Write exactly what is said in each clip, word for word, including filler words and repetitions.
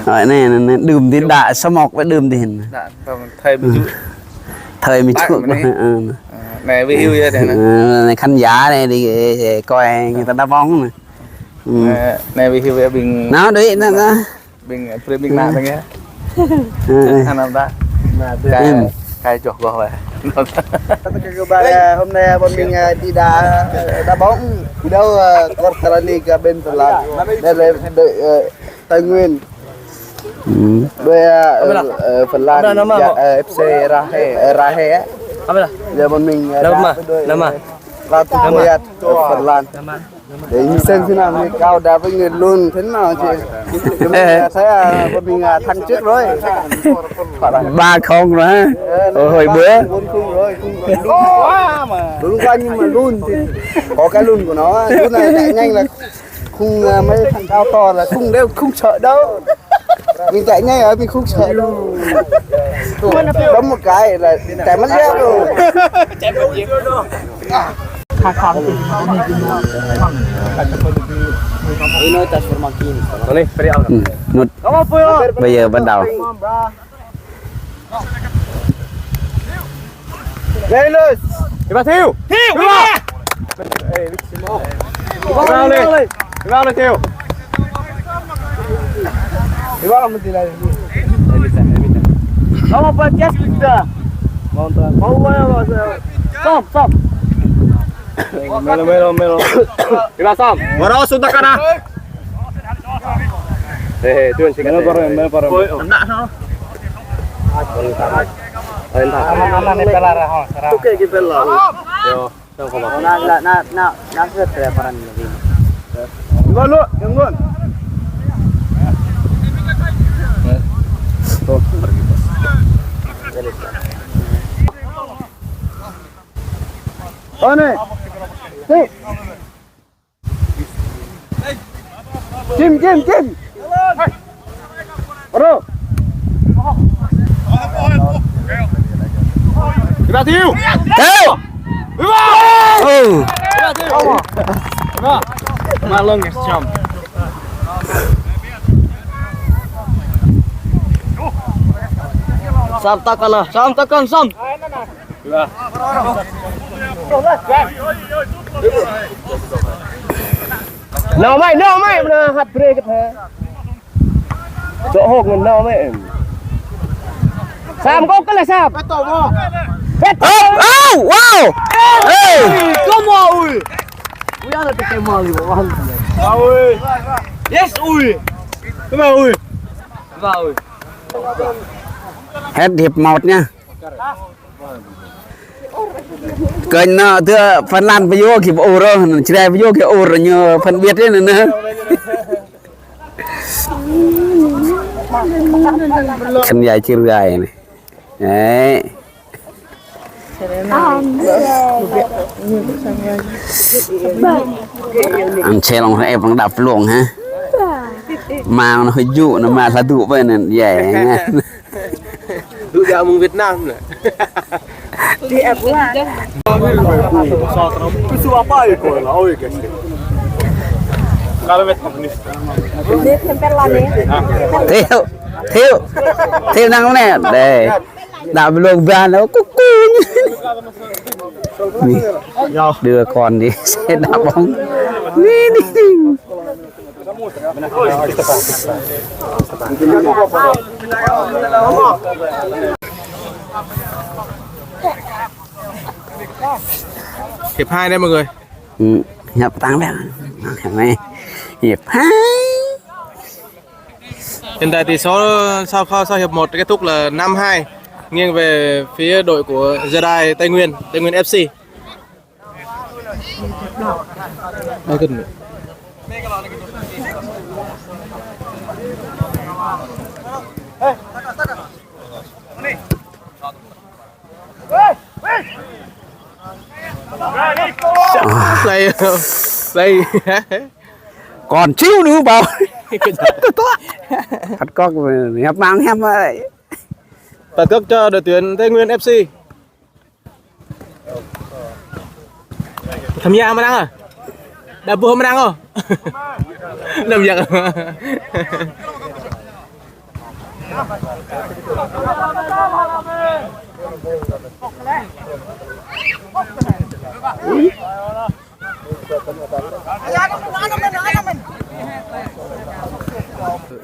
Ơ, anai, anai, anai, đưm dih đă, samơ̆ wơ̆t đưm dih. Đă, thơi mơčŭ. Thơi mơčŭ. Đă mơ̆n anai. Ơ. Ơ, anai wơ̆t hyu yơh anai. Ơ, anai khán giả anai dih, ơ, coi người ta đá bóng anai. Ơ. Anai, anai wơ̆t hyu yơh ƀing. Nao đuaĭ, nao, nao. Ƀing, ƀing ană tơngia. Ơ, ơ. Ană ta. Ană ta. Kai, kai čoh goh wơ̆t. Hôm nay, hôm nay, ơ, bọn mình, ơ, đi đá, ơ, đá bóng thi đấu, ơ, quarter league, ơ, bên Phần Lan. Đây là đội, ơ, Tây Nguyên. Đuaĭ, ơ, ơ, Phần Lan, ơ, ơ, ép xê Rahe, ơ, Rahe, ơ. Giờ bọn mình, ơ, đá với đội, ơ, Ratu Boyat, ơ, Phần Lan. Để mình xem thế nào, người cao đá với người lùn thế nào chứ. Chúng mình, ơ, thấy, ơ, bọn mình, ơ, thắng trước rồi. Ba không rồi hả? Ơ, hồi bữa. Bốn không rồi, không, không đúng quá mà. Đúng quá nhưng mà lùn thì có cái lùn của nó, lùn này chạy nhanh là không, à, mấy thằng cao to là không, đều không sợ đâu. Mình chạy nhanh rồi, mình không sợ đâu. Đấm một cái là chạy mất dép rồi. Ơ, nốt. Bây giờ bắt đầu. Đi ba Thiu. Thiu. Đi ba. Đi ba đi. Đi ba đi Thiu. Đi ba làm gì đây? Không có chết kita. Mau ba. Sông, sông. Melo, melo, melo. Đi ba sông. Maro sudah kana. Ê, ê, tuôn xin. Melo parem, melo parem. Ôi, ôi. Nă sao? Ôi, nă. Aman, aman, ini pela ra, ho, ra. Oke, kita lah. Yo, sao không? Nă, nă, nă, nă, nă, sơ tre paran ini. Ngôn lu, ngôn. Tuh, pergi, Bos. Ơ, anai. Sip. Kim, Kim, Kim. Bro. Đi ba Thiu. Thiu. Đi ba. Ơ. Đi ba Thiu. Đi ba. Mà lông kìa, chậm. Sâm tắc cân à, sâm tắc cân, sâm. Nao mơi, nao mơi, mơ̆n hăt brơi kơ hă. Dŏ hŏk nao mơi. Sâm, kơ kơ lĕ Sâm. Pet. Au, au, au. Ê. Come on, ui. Ui, ana pet kơ mă li, wah. Ui. Yes, ui. Come on, ui. Come on, ui. Hết hiệp một nha. Kênh nó thưa Phần Lan ƀu djơ̆ kơ ur, Jrai ƀu djơ̆ kơ ur ñu phân biệt đấy nè. Khán giả chia gai này. Đấy. Ăn xe lòng em bằng đạp luồng hả? Mà nó hơi dụ, nó mà là dụ vậy nè, vậy. Dụ dă mơ̆ng Việt Nam nè. Đi ép quá. Cái số apa ya, cô là ôi cái gì? Kalau Vietnamese. Đi thêm pet lăm đi. Thiu, Thiu, Thiu năng nè, đây. Đạp luồng bàn nó cú cú. Đi. Đưa con đi, xe đạp bóng. Đi, đi, đi. Hiệp hai đây mọi người. Ừ, hiệp tăng bé. Hiệp hai. Hiệp hai. Hiện tại tỷ số sau, sau, sau hiệp một kết thúc là năm hai, nghiêng về phía đội của Jedi Tây Nguyên, Tây Nguyên ép xê. Play, play. Còn chiu nữa bảo. Phạt góc, hiệp mang hiệp ơi. Phạt góc cho đội tuyển Tây Nguyên ép xê. Tham gia mà đang à? Đã bơh mà đang à? Năm giặc.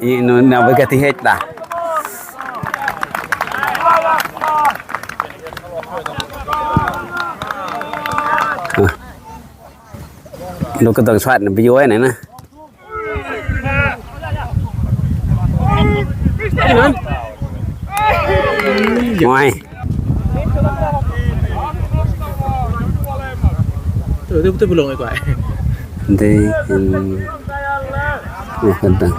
Ih, nu, na, bơgati hĕč dah. Hah. Lu kơdơ̆ng suat na, ƀiă anai na. Ngoài. Tôi, tôi, tôi belum, ơi, quay. Đi, ừm, ủa, kơdơ̆ng.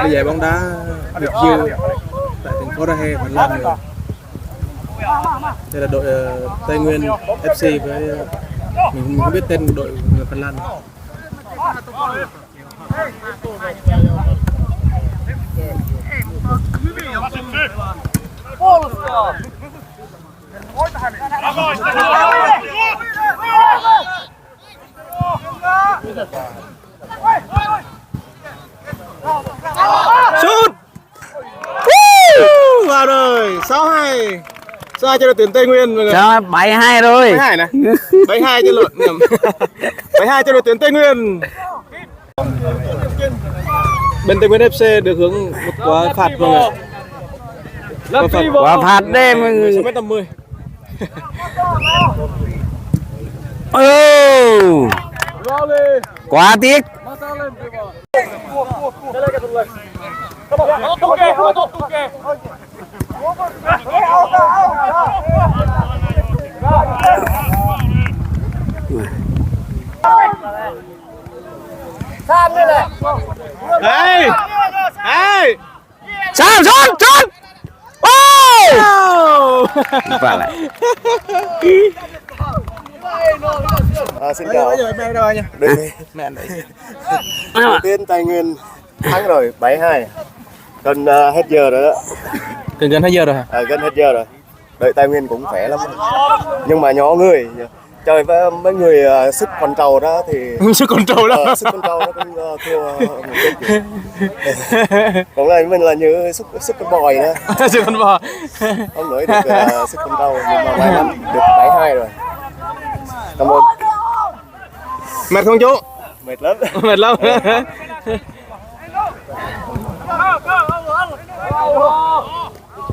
Giải bóng đá được dư tại thành phố Praha, Phần Lan rồi. Đây là đội, ờ, Tây Nguyên ép xê với, ờ, mình, mình không biết tên đội người Phần Lan. Sút! Woo! Vào rồi, sáu hai. Sao cho đội tuyển Tây Nguyên mọi người? Sao bảy hai rồi? Bảy hai này. Bảy hai chứ lộn, nhầm. Bảy hai cho đội tuyển Tây Nguyên. Bên Tây Nguyên ép xê được hưởng một quả phạt mọi người. Quả phạt. Quả phạt đấy, mọi người. Sáu mét năm mươi. Ơ. Quá tiếc. Ê! Ê! Sút, sút! Ô! Ô! Vâng ạ. À, xin chào. Đây, đây. Mẹ đây. Đầu tiên Tây Nguyên thắng rồi, bảy hai. Còn, à, hết giờ rồi đó. Còn gần hết giờ rồi hả? À, gần hết giờ rồi. Đội Tây Nguyên cũng khỏe lắm. Nhưng mà nhỏ người. Chơi với mấy người, ờ, sức con trâu đó thì, sức con trâu đó. Ờ, sức con trâu nó cũng, ờ, thua một chút. Còn lại mình là như sức, sức con bò vậy đó. Sức con bò. Không đuổi được, ờ, sức con trâu, nhưng mà may mắn được bảy hai rồi. Cảm ơn. Mệt không chú? Mệt lắm. Mệt lắm.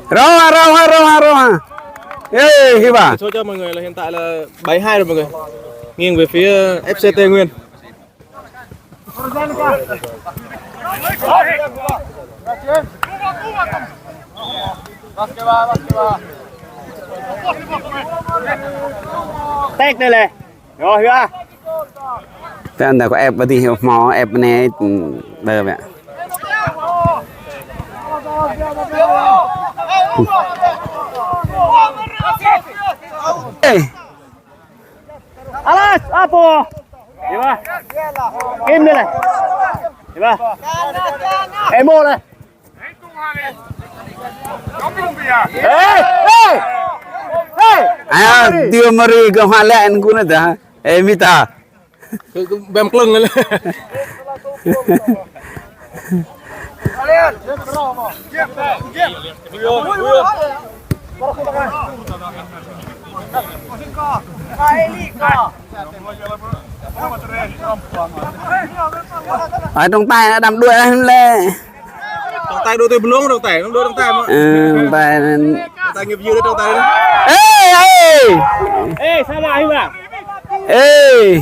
Rau ha, rau ha, rau ha, rau ha. Ê, hi ba. Số cho mọi người là hiện tại là bảy hai rồi mọi người. Nghiêng về phía ép xê Tây Nguyên. Tét đây lẹ. Rồi, hi ba. Tơ anai kơ ép ƀơi adih hmâo ép anai, ƀơ ƀă. Ê. Alas, apa? Hi ba. Im đi lĕ. Hi ba. Ê, mô lĕ. Ê, ê, ê. Ơ, Di Maria kơ hmă lĕ anŭn kơ anai ta. Ê, mita. Kơ, kơ bem klưng lĕ. Ai, trọng tài đã đâm đuổi em lẽ. Trọng tài đuổi từ Blông, trọng tài, nó đuổi trọng tài mà. Ừ, trọng tài nên trọng tài nghiệp dư đấy, trọng tài đấy. Ê, ê! Ê, sao mà anh bảo? Ê!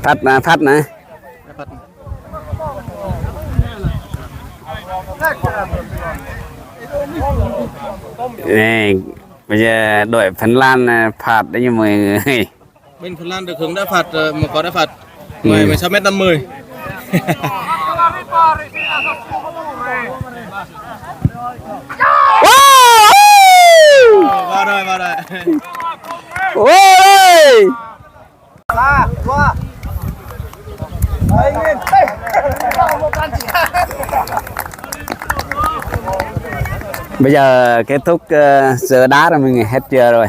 Phạt nè, phạt nè. Nè, bây giờ đội Phần Lan, à, phạt đấy nha mọi người. Bên Phần Lan được hưởng đá phạt, ờ, một quả đá phạt. Ừ. Mười, mười sáu mét năm mươi. Wow! Vào rồi, vào rồi. Ôi! Bây giờ kết thúc, ờ, giờ đá rồi, mình hết giờ rồi.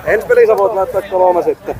Ensi pelissä voit laittaa kolme sitten.